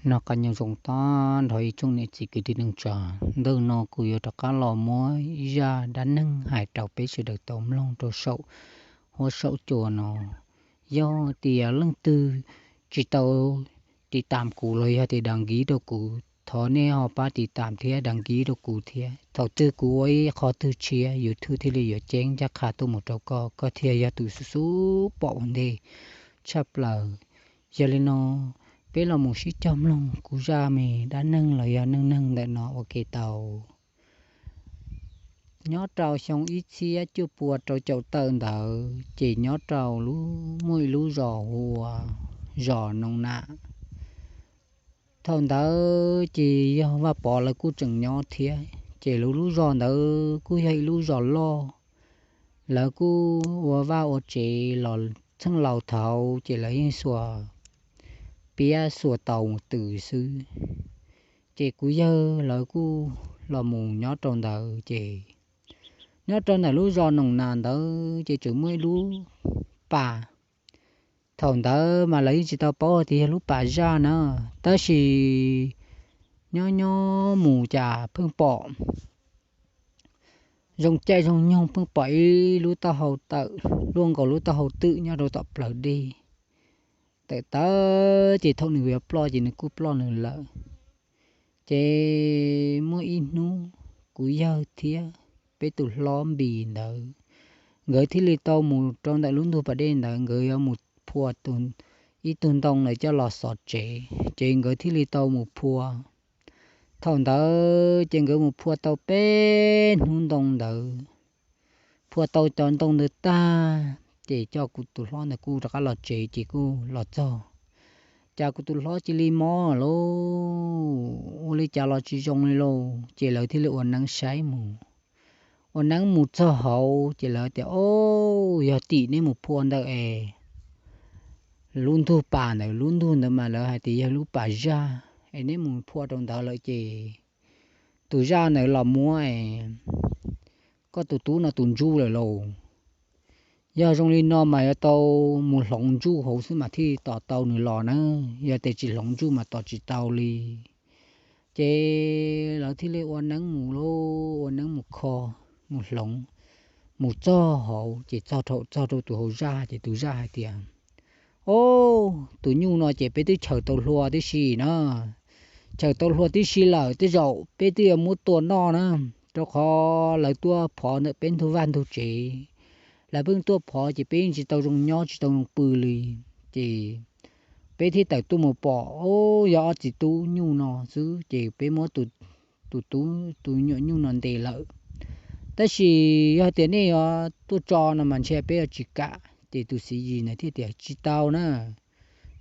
Noj qab nyob zoo tag nrho ib tsoom niam txiv kwv tij neej tsa, ntawm no kuv yuav rov qab los muab ib zaj dab neeg hais rau peb sawv daws tau mloog rau saum huab saum cua no. Yog tias leej twg tsis tau tiv tam kuv los yog tias das kiv rau kuv, thov nej ho pab tiv tam thiab das kiv rau kuv thiab. Thaum twg kuv ua ib qho twg tshiab, YouTube thiaj li yuav ceeb ncaj qha tuaj mus rau koj, koj thiaj yog tus xub xub pom ua ntej tshaj plaws. Yog li no, peb los mus sib cog mloog kuv zaj me dab neeg los yog neej neeg ntawm no ua ke tau. Nyob rau xyoo ib txhiab cuaj pua rau caum tawm ntawd ces nyob rau lub, muaj ib lub zos hu ua zos Noo Nam. Thaum ntawd ces yog Vaj Pov lawv kuj tseem nyob thiab, ces lub, lub zos ntawd kuj yog ib lub zos loj. Lawv kuj ua vaj ua tsev los txheej laus thaud ces lawv yeej xuas piab xuas tau mus twm xwb. Ces kuv yawg lawv kuj los mus nyob rau ntawd ces nyob rau ntawm lub zos Noo Nam ntawd ces tseem muaj ib lub pas. Thaum ntawd mas lawv yeej tsis tau paub tias yog lub pas zaj na, tab sis nyob nyob mus cas pheej pom zoo caij zoo nyoog pheej pom ib lub taub hau tawm luaj nkaus lub taub hau twm nyob rau tom plawv dej. Tawm tawm ces thaum nws yuav ploj ces nws kuj ploj nws lawm. Ces muaj ib hnub kuv yawg thiab peb tus hlob Npis ntawd, nkawd thiaj li tau mus rau ntawm lub ntug pas dej ntawd, nkawd yuav mus phua ib tug ntoo ntawd coj los xov tsev, ces nkawd thiaj li tau mus phua. Thaum ntawd ces nkawd mus phua tau peb hnub ntoo ntawd, phua tau cov ntoo ntawd tag, ces coj kuv tus hlob ntawd kuj rov qab los tsev ces kuj los txog, cas kuv tus hlob cia li mob lauj, ua li cas los tsis zoo li lauj, ces lawv thiaj li ua neeb saib mus. Ua neeb mus txog hauv ces lawv tias, Au, yog tim neb mus phua ntawm es lub ntug pas ntawd, lub ntug ntawd mas lawv hais tias yog lub pas zaj, es neb mus phua rau ntawd lawm ces tus zaj ntawd los muab es koj tus tub no tus ntsuj lawm lauj. Yog zoo li no mas yuav tau mus hloov ntsuj hauv xwb mas thiaj tos tau nws los na, yog tias tsis hloov ntsuj mas tos tsis tau li. Ces lawv thiaj li ua neeb mus lauj, ua neeb mus kho, mus hloov, mus txog hauv ces txog rau, txog rau tus hauv zaj ces tus zaj hais tias, Au, tus nyuj no ces peb twb chaws tau hlua tib si na, chaws tau hlua tib si lawm, tej zaum peb twb yuav muab tua noj na, rau qhov lawv tuaj phov ntawm peb ntug vaj ntug tsev. Lawv pheej tuaj phov ces peb yeej tsis tau zoo nyob tsis tau zoo pw li. Ces peb thiaj tawm tuaj mus pom, au, yog ob txiv tub nyuj no xwb ces peb muab tus tub, tus nyuam nyuj no ntes lawm. Tab sis yog tias nej yuav tuaj tso no mas ntshe peb yuav tsis kam. Ces tus Xiv Yis ntawd thiaj tias, Tsis tau na,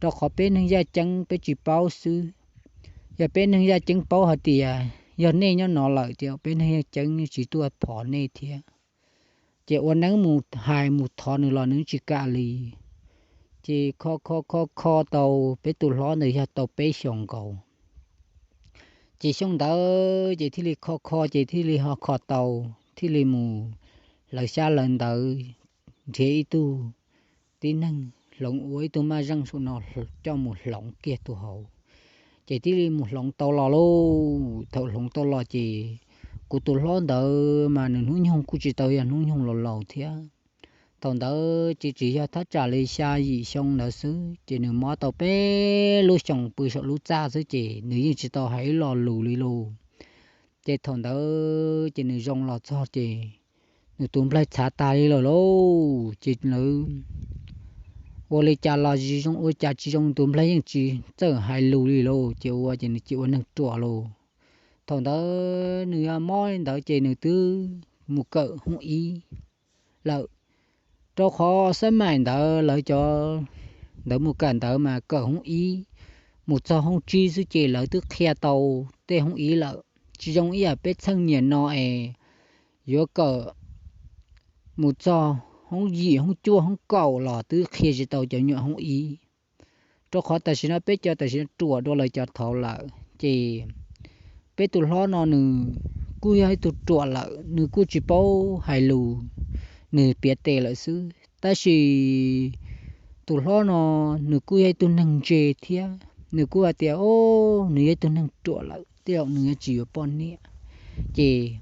rau qhov peb neeg yaj ceeb peb tsis paub xwb. Yog peb neeg yaj ceeb paub hais tias yog nej nyob no lawm ces peb neeg yaj ceeb tsis tuaj phov nej thiab. Ces ua neeb mus hais mus thov nws los nws tsis kam li. Ces kho kho kho kho tau peb tus hlob ntawd yog tau peb xyoos nkaus. Ces xyoo ntawd ces thiaj li kho kho ces thiaj li ho kho tau, thiaj li mus hlawv xyab hlawv ntawv nrhiav ib tug tib neeg hloov ua ib tug maj zeej saum no coj mus hloov kiag tus hauv. Ces thiaj li mus hloov tau los lauj. Thaum hloov tau los ces kuv tus hlob ntawd mas nws hnub nyoog kuj tsis tau yog hnub nyoog laus laus thiab. Thaum ntawd ces tsis yog thaj tsam li xya yim xyoo ntawd xwb, ces nws mob tau peb lub xyoos pw saum lub txaj xwb ces nws yeej tsis tau hais ib lo lus li lauj. Ces thaum ntawd ces nws zoo los txog ces nws tus nplaig txhav tag li lawm lauj. Ces lawv ua li cas los tsis zoo, ua cas tsis zoo, tus nplaig yeej tsis txawj hais lus li lauj. Ces ua ces nws cia ua neeg ruam lauj. Thaum ntawd nws mob li ntawd ces nws twb mus kawm hoob ib lawm, rau qhov xab maim ntawd lawv cov ntawd mus kawm ntawd mas kawm hoob ib mus txog hoob tsib xwb ces lawv twb qhia tau tej hoob ib lawm. Tsis zoo ib yam peb txheej niaj no es yuav kawm mus txog hoob yim hoob cuaj hoob kaum los twb qhia tsis tau cov nyuam hoob ib. Rau qhov tam sim no peb cov tam sim no ruam dua lawv cov thaud lawm ces peb tus hlob no nws kuj yog ib tug ruam lawm, nws kuj tsis paub hais lus, nws piav tes lawm xwb. Tab sis tus hlob no nws kuj yog ib tug neeg ntse thiab, nws kuj hais tias, o, nws yog ib tug neeg ruam lawm, tej zaum nws yuav tsis yuav poj niam. Ces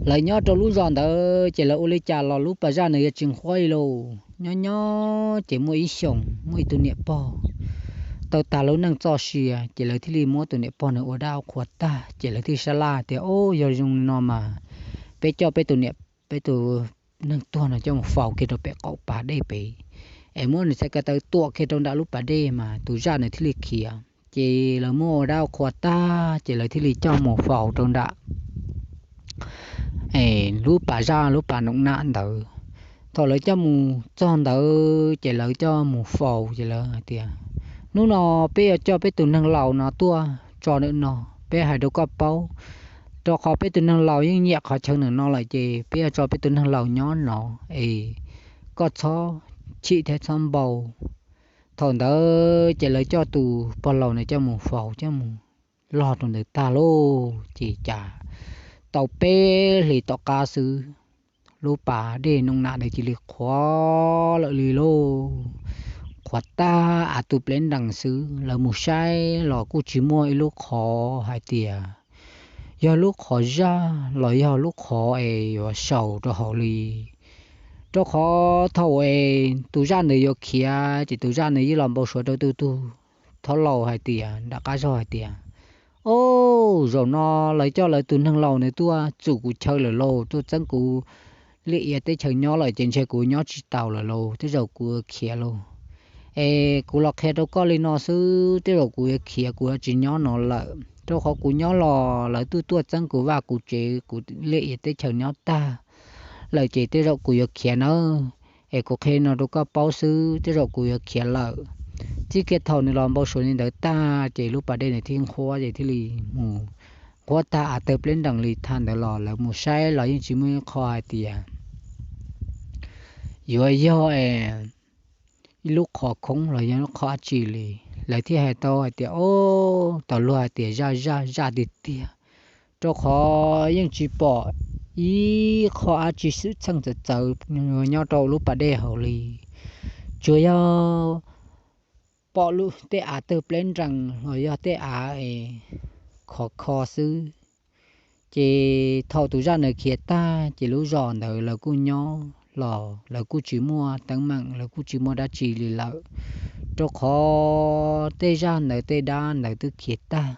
lawv nyob rau lub zos ntawd ces lawv ua li cas los lub pas zaj nws yuav tsis nqhuab li lauj. Nyob nyob ces muaj ib xyoos muaj ib tug niam pog tau tag lub neej txoj sia, ces lawv thiaj li muab tus niam pog nws ua dab qhua tag, ces lawv thiaj sab laj tias, o, yog zoo no mas peb coj peb tus niam, peb tus neeg tuag no coj mus faus kiag rau pem qaum pas dej pem, es muab nws txhais ko taw tuam kiag rau nram lub pas dej mas tus zaj nws thiaj li khiav. Ces lawv muab ua dab qhua tag ces lawv thiaj li coj mus faus rau nram lub pas zaj lub pas noom nam ntawd. Thaum lawv coj mus txog ntawd ces lawv coj mus faus ces lawv hais tias, hnub no peb yuav coj peb tus neeg laus no tuaj tso ntawm no, peb hais rau koj paub, rau qhov peb tus neeg laus yeej nyiam qhov chaw ntawm no lawm ces peb yuav tso peb tus neeg laus nyob no, es koj txhob chim thiab txhob npau. Thaum ntawd ces lawv coj tus pog laus ntawd coj mus faus coj mus log rau ntawd tag lauj, ces cas tau peb hlis tom qab xwb, lub pas dej noom nam ntawd cia li qhuav lawm li lauj. Qhuav tag av tu pleb nrees xwb, lawv mus saib los kuj tsis muaj ib lub qhov hais tias yog lub qhov zaj los yog lub qhov es yuav saum rau hauv li. Rau qhov thaum es tus zaj ntawd yuav khiav ces tus zaj ntawd yeej los npau suav rau tus tub thab laus hais tias nram qab zog hais tias, o, zaum no lawv coj lawv tus neeg laus ntawd tuaj txum kuv chaw lawm lauj, tuaj txeeb kuv liaj ia teb chaws nyob lawm ces ntshe kuv nyob tsis taus lawm lauj, tej zaum kuv yuav khiav lauj. Es kuv los qhia rau koj li no xwb, tej zaum kuv yuav khiav, kuv yuav tsis nyob no lawm, rau qhov kuv nyob los lawv twb tuaj txeeb kuv vaj kuv tsev kuv liaj ia teb chaws nyob tag lawm ces tej zaum kuv yuav khiav nawb. Es kuv qhia no rau koj paub xwb, tej zaum kuv yuav khiav lawm. Txij kiag thaum nws los npau suav li ntawd tag ces lub pas dej nws thiaj nqhuab ces thiaj li mus nqhuab tag av tawg pleb nrees li. Thaum ntawd los lawv mus saib los yeej tsis muaj ib qho hais tias yuav yog ib lub qhov khoob los yog lub qhov dab tsi li. Lawv thiaj hais tau hais tias, o, tau luag hais tias zaj zaj zaj tiag tiag, rau qhov yeej tsis pom ib qho dab tsi xwm txheej txawv txawv nyob rau lub pas dej hauv li. Tsuas yog pom lub tej av tawg pleb nrees los yog tej av es khov kho xwb. Ces thaum tus zaj ntawd khiav tag ces lub zos ntawd lawv kuj nyob los lawv kuj tsis muaj teeb meem, lawv kuj tsis muaj dab tsi li lawm, rau qhov tej zaj ntawd tej dab ntawd twb khiav tag,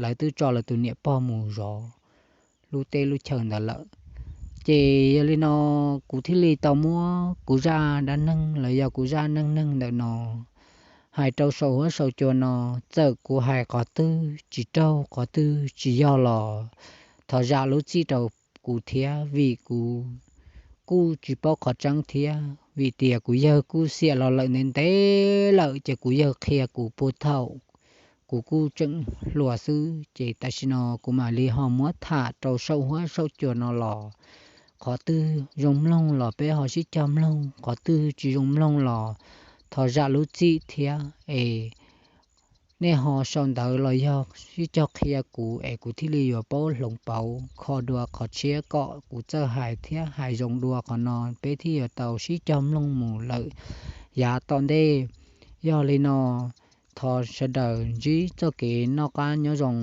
lawv twb tso lawv tus niam pog mus zov lub teb lub chaw ntawd lawm. Ces yog li no kuv thiaj li tau muab kuv zaj dab neeg los yog kuv zaj neej neeg ntawm no hais rau saum huab saum cua no. Txawm kuv hais qhov twg tsis raug qhov twg tsis yog los thov zam lub txim rau kuv thiab, vim kuv kuj tsis paub qhov tseeb thiab, vim tias kuv yawg kuj xiam los lawm ntev ntev lawm ces kuv yawg qhia kuv puag thaum kuv kuj tseem hluas xwb. Ces tam sim no kuv mam li ho muab tham rau saum huab saum cua no los qhov twg zoo mloog los peb ho sib cog mloog, qhov twg tsis zoo mloog los thov zam lub txim thiab es nej ho sau ntawv los yog sib cog qhia kuv es kuv thiaj li yuav paub hloov pauv kho dua qhov tshiab kom kuv txawj hais thiab hais zoo dua qhov no peb thiaj yuav tau sib cog mloog mus lawm yav tom ntej. Yog li no, thov sawv daws ntsib txoj kev noj qab nyob zoo.